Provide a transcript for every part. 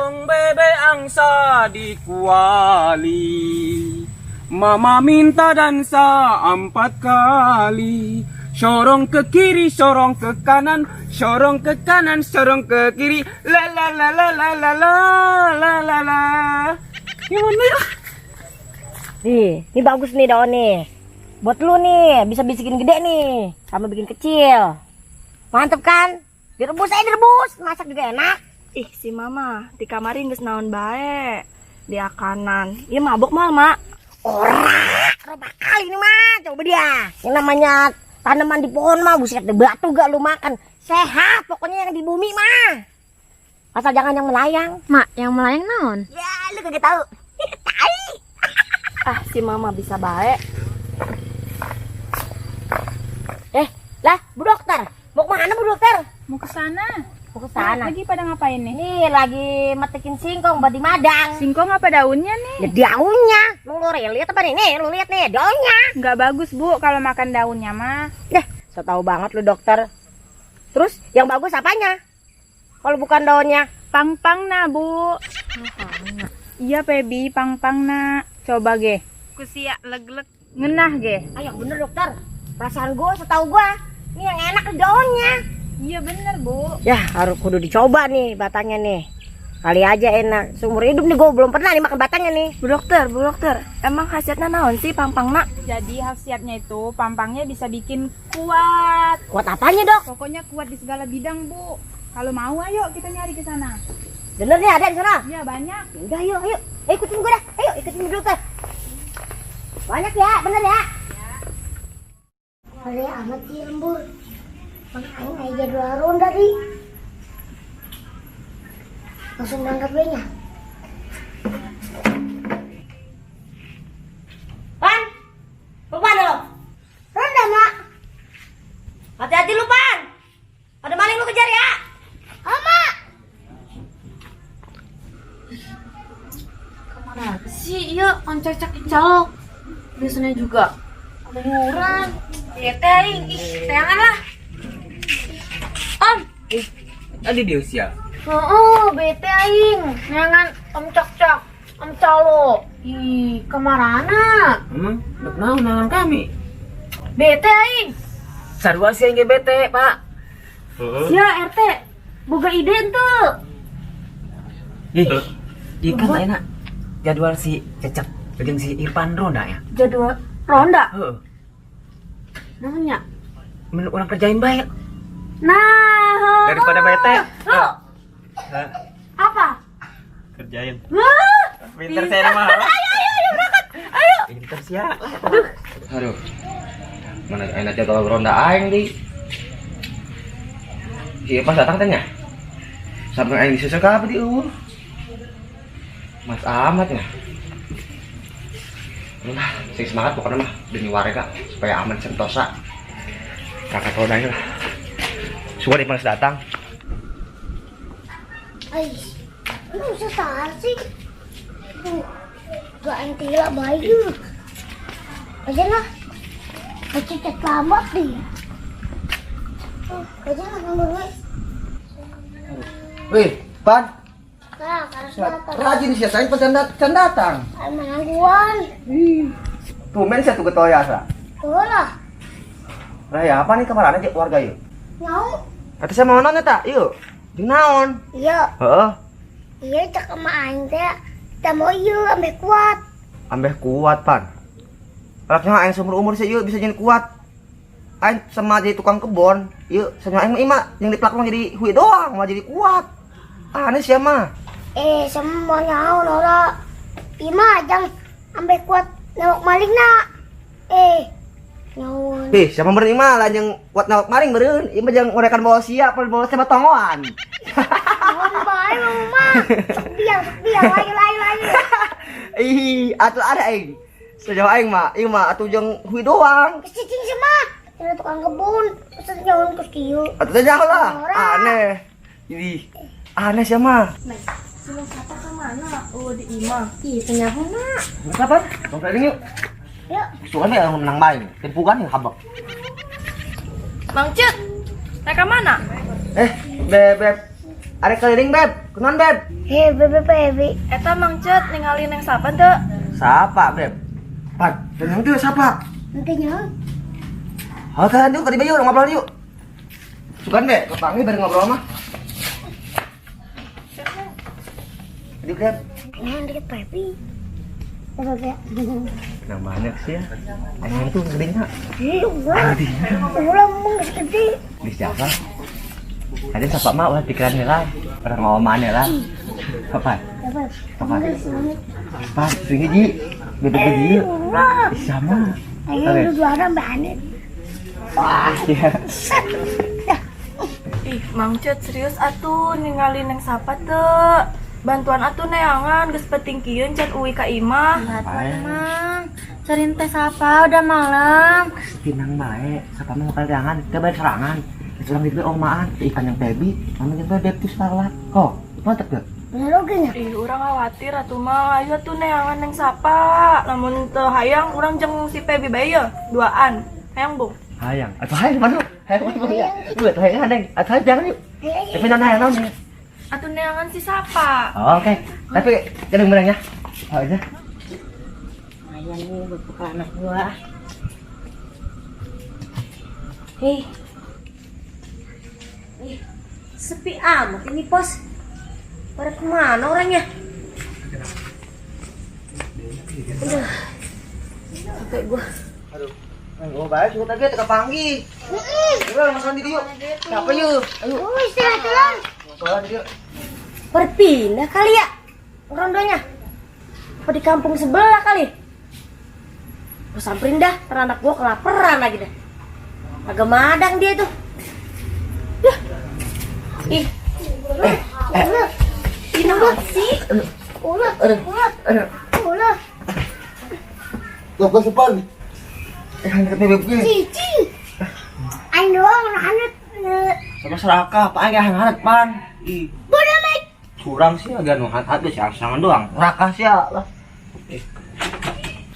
Sorong bebek angsa di kuali. Mama minta dansa empat kali. Sorong ke kiri, sorong ke kanan, sorong ke kanan, sorong ke kiri. La la la la la la la la la la. Gimana ya? Nih, ini bagus nih daun nih. Buat lu nih, bisa bikin gede nih, sama bikin kecil. Mantep kan? Direbus aja direbus, masak juga enak. Ih, si mama di kamari geus naon bae. Di kanan. Ieu mabok moal, Mak? Ora, ora bakal ini mah. Coba dia. Yang namanya tanaman di pohon mah, buset deh, batu gak lu makan. Sehat pokoknya yang di bumi mah. Asal jangan yang melayang. Mak, yang melayang naon? Ya, lu kagak tahu. Tai. Ah, si mama bisa bae. Eh, lah, Bu Dokter. Mau kemana, Bu Dokter? Mau ke sana. Mau ke sana. Lagi pada ngapain nih? Nih lagi metekin singkong buat di madang. Singkong apa daunnya nih? Ya daunnya. Lu lihat apa nih? Nih, lu lihat nih daunnya. Nggak bagus, Bu, kalau makan daunnya mah. Dah, so tau banget lu dokter. Terus yang bagus apanya? Kalau bukan daunnya. Pang-pang nah, Bu. Iya, Pebi, pang-pang na. Coba ge. Kusia leg-leg ngenah ge. Ayo bener dokter. Perasaan gua setahu gua, ini yang enak daunnya. Iya bener, Bu. Ya harus kudu dicoba nih batangnya nih. Kali aja enak. Seumur hidup nih gua belum pernah nih makan batangnya nih. Bu dokter, Bu dokter, emang khasiatnya naon sih pang-pangna? Jadi khasiatnya itu pampangnya bisa bikin kuat. Kuat apanya dok? Pokoknya kuat di segala bidang, Bu. Kalau mau ayo kita nyari ke sana. Bener nih ada di sana? Iya, banyak. Ya udah ayo, ayo. Ayo ikutin gua dah. Ayo ikutin Bu dokter. Banyak ya, bener ya. Ada amat sih lembur. Bang aing aya jadwal ronda di. Langsung berangkat we nya. Pan, mau kemana lo? Ronda, Mak. Hati-hati lu, Pan. Ada maling lu kejar ya. Ah, Mak. Kemana sih? Iya, on cocok calok. Biasanya juga keluyuran. Bete aing, ih, tayangan lah. Om. Tadi di usia. Oh, bete aing. Neangan Om Cok-Cok, Om Calo. Ih, kemarana? Emang dek naon nangan kami? Bete aing. Sarua sih yang bete, Pak. Ya, RT. Boga ide ente. Ih, ikan tak enak. Jadwal si Cecep jeung si Irfan ronda ya. Jadwal ronda? Heeh. Namanya? Menurut orang kerjain baik. Nah, heuh. Daripada bete. Heuh. Hah? Apa? Kerjain. Wah, Pinter saya mah. Ayo, ayo, ayo berangkat. Ayo. Pinter sih ya. Aduh. Mana enak jadwal ronda aing di. Si Irfan datang tanya. Sampai aing disusul ke apa di eueuh. Mas amat ya. Lah, sing semangat pokoknya mah demi warga supaya aman sentosa. Kakak rondanya lah. Suara Irfan datang. Ais, lu usah sih. Duh, gak anti lah baik. Aja lah. Aja cek lambat deh. Aja lah nomor gue. Wih, Pan. Nah, harus datang. Rajin sih saya pesan datang. Ay, manangguan. Tumben saya tuh ketua ya, Tuh lah. Raya apa nih kemarin aja warga yuk? Nyau. Kata saya mau nanya tak, yuk. Jeung naon? Iya. Heeh. Iya, cek sama aing teh. Kita mau iya, ambeh kuat. Ambeh kuat, Pan. Alaknya aing seumur umur sih yuk bisa jadi kuat. Aing sama jadi tukang kebon, yuk sama aing mah ima yang dipelak mah jadi hui doang, mah jadi kuat. Aneh sih mah. Sama mau nyaho Nora. Ima jang ambeh kuat nawak maling na. Nyaho. Ih, siapa meureun ima lah yang kuat nawak maling meureun. Ima jang ngorekan bawa siap, bawa sama tongoan. Nyaho bae mama. Sok biang, sok biang, ayo ayo ayo. Ih, atuh ada aing. Sejauh aing mah, ieu mah atuh jeung hui doang. Cicing sama. Jadi tukang kebun, terus nyaho kus kieu. Atuh teh jauh lah. Ora. Aneh. Ih, aneh sih mah. Si Bang Sata ke mana? Oh, di Ima. Ih, ternyata nak. Kapan? Bang Freddy yuk. Yuk. Suka nih yang menang main. Tempukan yang habak. Bang Cut, mereka mana? Bebek. Ada keliling Beb. Kenan Beb. Hei, Bebe Pebi. Eta Mang Cet ningali Neng Sapa teu? Sapa Beb? Pan, tenang tuh sapa? Nantinya. Oh, kan yuk, kadiba yuk, ngobrol yuk. Sukan Beb, kepanggil bareng ngobrol mah. Aduh, Beb. Nah, deket Pebi. Bebe. Nah, banyak sih ya. Ayam tuh gedenya. Ih, ulah. Ulah emang geus gede. Di siapa? Tadi siapa mah ulah pikiran lah. Orang ngomongan lah. Apa? Bebe. Apa? Apa? Sing hiji. Beda beda. Ulah. Sama. Ayo lu dua orang banget. Wah, ya. Ih, Mang Cet serius atuh ningali Neng Sapa teu? Bantuan atuh neangan geus penting kieu can uwi ka imah. Bantuan Mang. Cariin teh Sapa udah malam. Tinang bae, siapa mah bakal jangan, kita bayar serangan. Itu orang itu omaan, ikan yang baby, mana yang bebek tuh salah. Kok, mantep gak? Bener oge nya. Ih, urang khawatir atuh mah. Ayo atuh neangan Neng Sapa. Lamun teu hayang urang jeung si Pebi bae ye, duaan. Hayang, Bung. Hayang, atau hayang mana? Hayang mana ya? Gue tuh hayang neng, atau hayang jangan yuk. Tapi non hayang non. Atuh neangan si Sapa. Oh, oke, tapi jangan menang ya. Oh aja. Lumayan nih buat bekal anak gua. Hei. Ih, sepi amat ini pos. Pada kemana orangnya? Udah. Capek gua. Aduh, gue baik, gue tadi teka panggi. Udah makan diri yuk. Siapa yuk? Ayo. Oh, istirahat dulu. Sholat yuk. Berpindah kali ya rondonya. Apa di kampung sebelah kali? Gua samperin dah, ntar anak gua kelaparan lagi dah. Agak madang dia tuh. Dah. Ih. Ulah. Ini apa sih? Ulah. Ulah. Ulah. Gue gue sepan. Hangat nih beb gue. Cici. Aing doang hangat. Sama serakah, apa aing hangat pan. Ih, Bodoh mek. curang sih agak nu hangat tuh siang-siangan doang. Rakah sih ya lah.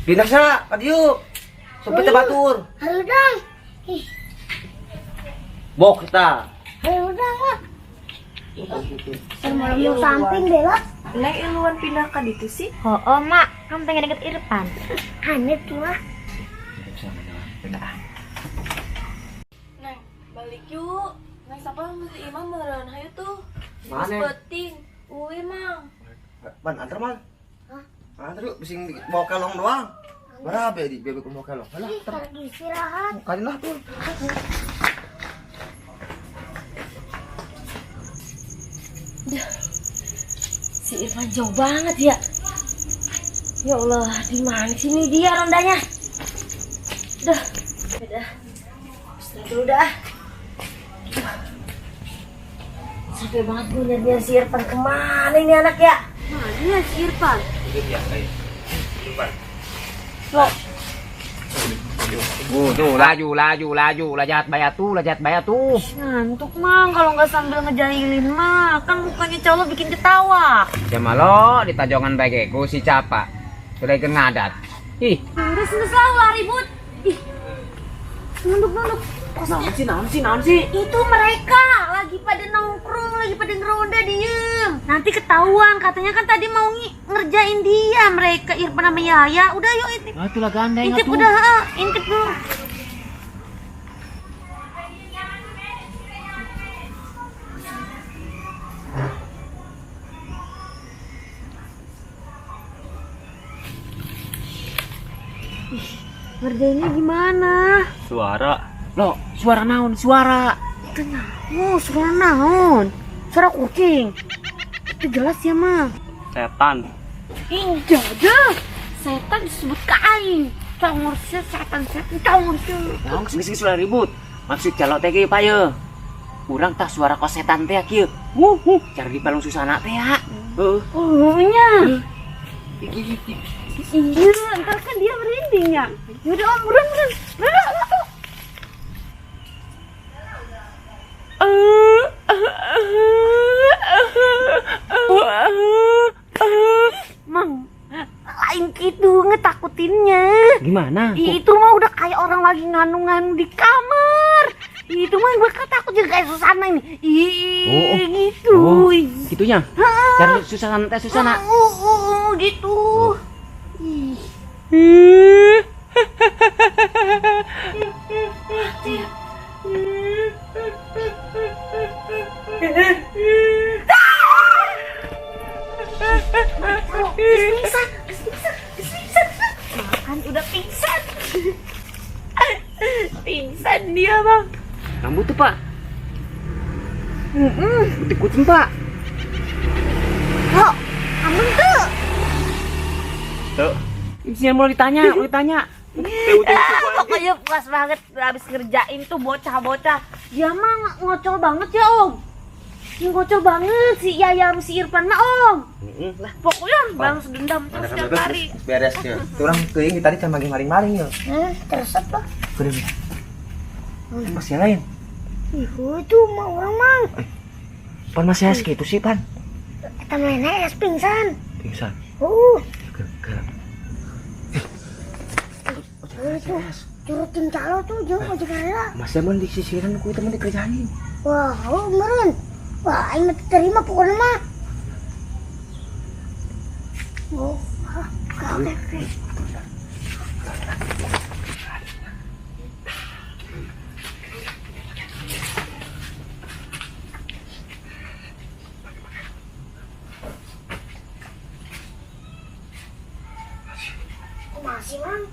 Pindah sih, tadi yuk. Sempet batur. Hayu dong. Ih, Bok kita. hayu dong lah. Ntar malam mau samping deh lah. Neng iluan pindah ka ditu sih. Oh, oh Mak, kan pengen deket Irfan. Aneh tuh lah. Pindah. Neng, balik yuk. Neng Sapa geus imah meureun hayu tuh. Geus Mana? peuting. Uwi, Mang. Man, antar man. Hah? Antar yuk, bising bawa kalong doang. Berapa ya di bebek bawa kalong? Alah, Ih, lagi istirahat. kali lah tuh. Si Irfan jauh banget ya. Ya Allah, di mana sini dia rondanya? Udah, udah. Istirahat dulu dah. Capek banget gue nyari si Irfan kemana ini anak ya? Mana ya si Irfan? Loh, Tuh, laju, laju, laju, lajat bayar tuh, lajat bayar tuh. Ngantuk Mang, kalau nggak sambil ngejailin mah, kan mukanya cowok bikin ketawa. Ya malo ditajongan baik ku si Capa. Sudah ikut ngadat. Ih, Terus terus lah ulah ribut. Ih, nunduk-nunduk. naon sih, naon sih, naon sih? Itu mereka lagi pada nongkrong, lagi pada ngeronda diem. Nanti ketahuan, katanya kan tadi mau ngerjain dia mereka Irfan sama Yaya. Udah yuk intip. Ah, itulah gandeng Intip udah, ah, intip dulu. Ih, ngerjainnya gimana? Suara. Loh, suara naon? Suara. Itu naon, suara naon? Suara kucing. Itu jelas ya, mah. Setan. Ih, jaga. Setan disebut kain. Congor sih, setan setan congor sih. Naon geus geus ulah ribut. Maksud jalok teh kieu Pak ye. Urang tah suara kos setan teh kieu. Wuh, wuh, cari di palung susana teh ya. Heeh. Oh, nya. Iya, ntar kan dia merinding ya. Yaudah om, buruan, buruan. Buruan, buruan. Mang, lain gitu ngetakutinnya. Gimana? Itu mah udah kayak orang lagi nganu-nganu di kamar. Itu mah gue kan takut juga kayak Susana ini. Ih, Oh, oh. gitu. Oh, gitunya. Cari Susana teh Susana. Oh, gitu. Ih. Pingsan, pingsan, pingsan. Makan udah pingsan. Pingsan dia, Bang. Rambut tuh, Pak. Putih kucing, Pak. Kok, amun tuh. Tuh. Isinya mau ditanya, mau ditanya. Pokoknya puas banget habis ngerjain tuh bocah-bocah. Dia mah ngocol banget ya, Om. Ngocol banget si Yaya sama si Irfan mah, Om. Lah, Pokoknya balas dendam terus tiap hari. Beres ya. Tuh orang teuing tadi can maling-maling ya. Teresep lah. Kudu. Masih lain. Ih, itu mah orang mang. Pan masih es gitu sih, Pan. Eta mana es pingsan. Pingsan. Ke. Itu turutin calo tuh jauh aja karena. Masih emang disisiran ku itu mah dikerjain. Wah, oh meren. Wah, aing mah terima pokoknya mah. Oh, oke, oke. Masih, Mang.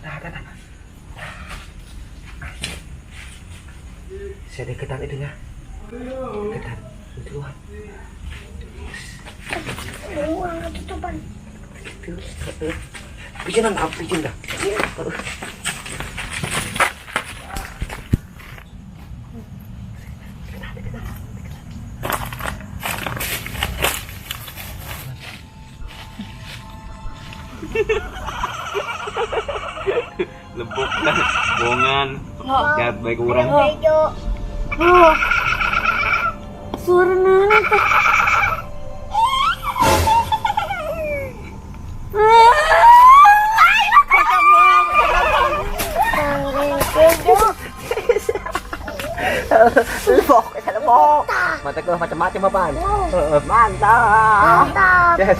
Nah. Saya deketan itunya. Deketan. Itu luar. Uang ketutupan. Gitu. Pijinan apa pijin dah. Lebok lah, bohongan. Jahat baik orang. Bejo. Oh. Suara nana tuh. Lebok, lebok. Mata kelah macam-macam apaan? Mantap. Mantap. Yes.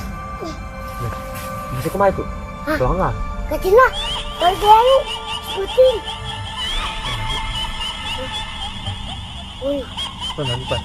Masih kemana itu? Doang lah. Kecil lah. Balik ayo. Sebutin. Wih. Mana lupa?